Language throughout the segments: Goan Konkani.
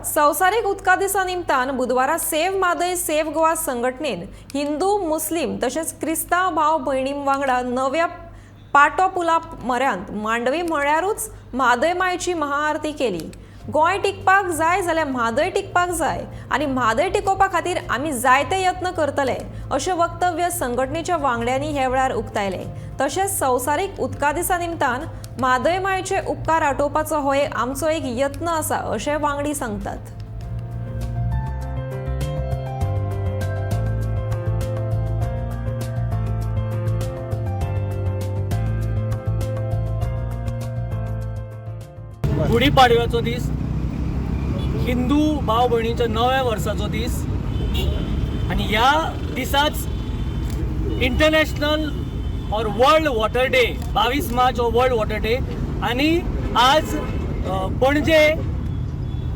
संवसारीक उदका दिसा निमतान बुधवारा सेव्ह म्हादय सेव्ह गोवा संघटनेन हिंदू, मुस्लीम तशेंच क्रिस्तांव भाव भयणी वांगडा नव्या पाटो पुला म्हऱ्यांत मांडवी म्हळ्यारूच म्हादय मायची महाआरती केली. गोंय टिकपाक जाय जाल्यार म्हादय टिकपाक जाय आनी म्हादय टिकोवपा खातीर आमी जायते यत्न करतले, अशें वक्तव्य संघटनेच्या वांगड्यांनी ह्या वेळार उक्तायलें. तशेंच संवसारीक उदका दिसा निमतान म्हादय मायचे उपकार आटोवपाचो हो एक आमचो एक यत्न आसा, अशें वांगडी सांगतात. गुढीपाडव्याचो दीस, हिंदू भाव भयणीच्या नव्या वर्साचो दीस आनी ह्या दिसाच international or world water day, 22 मार्च हो वर्ल्ड वॉटर डे. आनी आज पणजे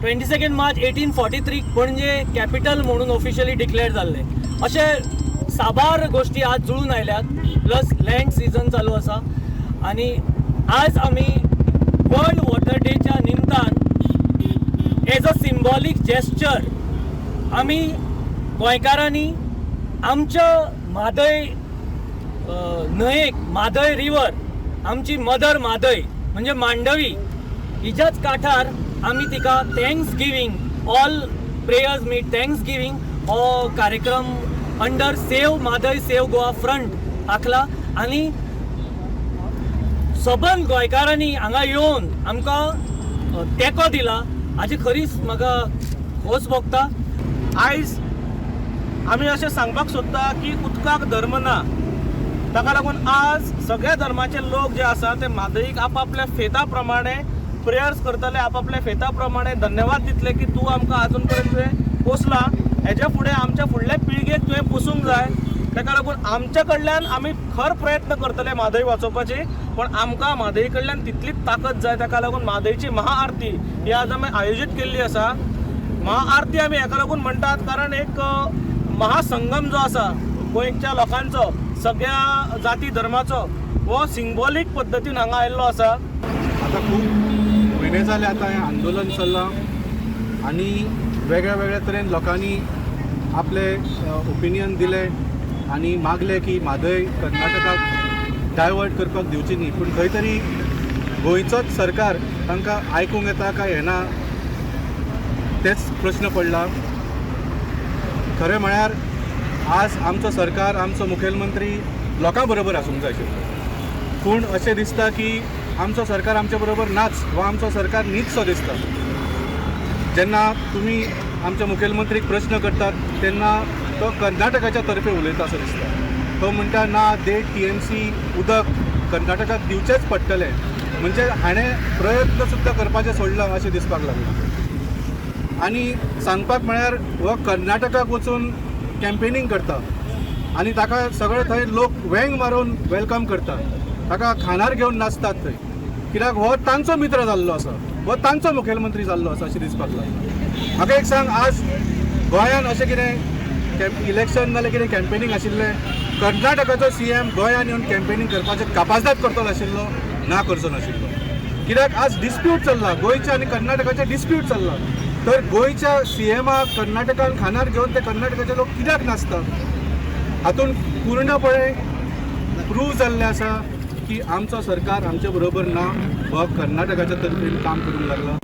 22 March 1843 Panaji capital म्हणून ऑफिशियली डिक्लेअर जाल्लें. अशे साबार गोश्टी आज जुळून आयल्यात, प्लस लँड सिजन चालू आसा आनी आज आमी वर्ल्ड वॉटर डेच्या निमतान एज अ सिम्बॉलीक जेस्चर आमी गोंयकारांनी आमच्या म्हादय न्हंयेक, म्हादय रिवर, आमची मदर म्हादय म्हणजे मांडवी, हिज्याच काठार आमी तिका thanks giving, all prayers meet thanks giving हो कार्यक्रम under Save Mhadei Save Goa Front आखला. आनी सबंद गोंयकारांनी हांगा येवन आमकां तेंको दिला, हाची खरीच म्हाका खोस भोगता. आयज आमी अशें सांगपाक सोदता की उदकाक धर्म ना. ताका लागून आज सगळ्या धर्माचे लोक जे आसा ते म्हादईक आपापल्या फेता प्रमाणे प्रेयर्स करतले, आपापल्या फेता प्रमाणे धन्यवाद दितले की तूं आमकां आजून पर्यंत तुवें पोसला, हेज्या फुडें आमच्या फुडल्या पिळगेक तुवें पोसूंक जाय. ताका लागून आमच्या कडल्यान आमी खर प्रयत्न करतले म्हादय वाचोवपाची, पण आमकां म्हादई कडल्यान तितलीच ताकद जाय. ताका लागून म्हादयची महाआरती ही आज आमी आयोजीत केल्ली आसा. महाआरती आमी हेका लागून म्हणटात कारण एक महासंगम जो आसा गोंयच्या लोकांचो, सगळ्या जाती धर्माचो, हो सिंबॉलीक पद्दतीन हांगा आयिल्लो आसा. आता खूब म्हयने जाले आतां हें आंदोलन चल्लां आनी वेगळ्या वेगळ्या तरेन लोकांनी आपले ओपिनियन दिले आनी मागले की म्हादय कर्नाटकाक डायवर्ट करपाक दिवची न्ही. पूण खंय तरी गोंयचोच सरकार तांकां आयकूंक येता काय येना, तेच प्रश्न पडला. खरें म्हळ्यार आज आमचो सरकार, आमचो मुखेलमंत्री लोकां बरोबर आसूंक जाय आशिल्लो, पूण अशें दिसता की आमचो सरकार आमच्या बरोबर नाच वा आमचो सरकार न्हीच सो दिसता. जेन्ना तुमी आमच्या मुखेलमंत्रीक प्रश्न करतात तेन्ना तो कर्नाटकाच्या तर्फे उलयता असो दिसता. तो म्हणटा ना, 1.5 TMC उदक कर्नाटकाक दिवचेंच पडटलें. म्हणजे हाणें प्रयत्न सुद्दां करपाचें सोडलां अशें दिसपाक लागलां. आनी सांगपाक म्हळ्यार हो कर्नाटकाक वचून कॅम्पेनींग करता आनी ताका सगळे थंय लोक वेंग मारून welcome करता, ताका खानार घेवन नाचतात थंय, कित्याक हो तांचो मित्र जाल्लो आसा, हो तांचो मुखेलमंत्री जाल्लो आसा अशें दिसपाक लागलां. म्हाका एक सांग, आज गोंयान अशें कितें इलेक्शन नाल्यार कितें कॅम्पेनींग आशिल्लें, कर्नाटकाचो सीएम गोंयान येवन कॅम्पेनींग करपाचें कापाजदाद करतलो आशिल्लो? ना, करचो नाशिल्लो. कित्याक आज डिस्प्यूट चल्ला, गोंयच्या आनी कर्नाटकाचे डिस्प्यूट चल्ला, तर गोंयच्या सीएमाक कर्नाटकान खानार घेवन ते कर्नाटकाचे लोक कित्याक नाचता? हातून पूर्णपणे प्रूव जाल्लें आसा की आमचो सरकार आमचे बरोबर ना, हो कर्नाटकाच्या तर्फेन काम करूंक लागला.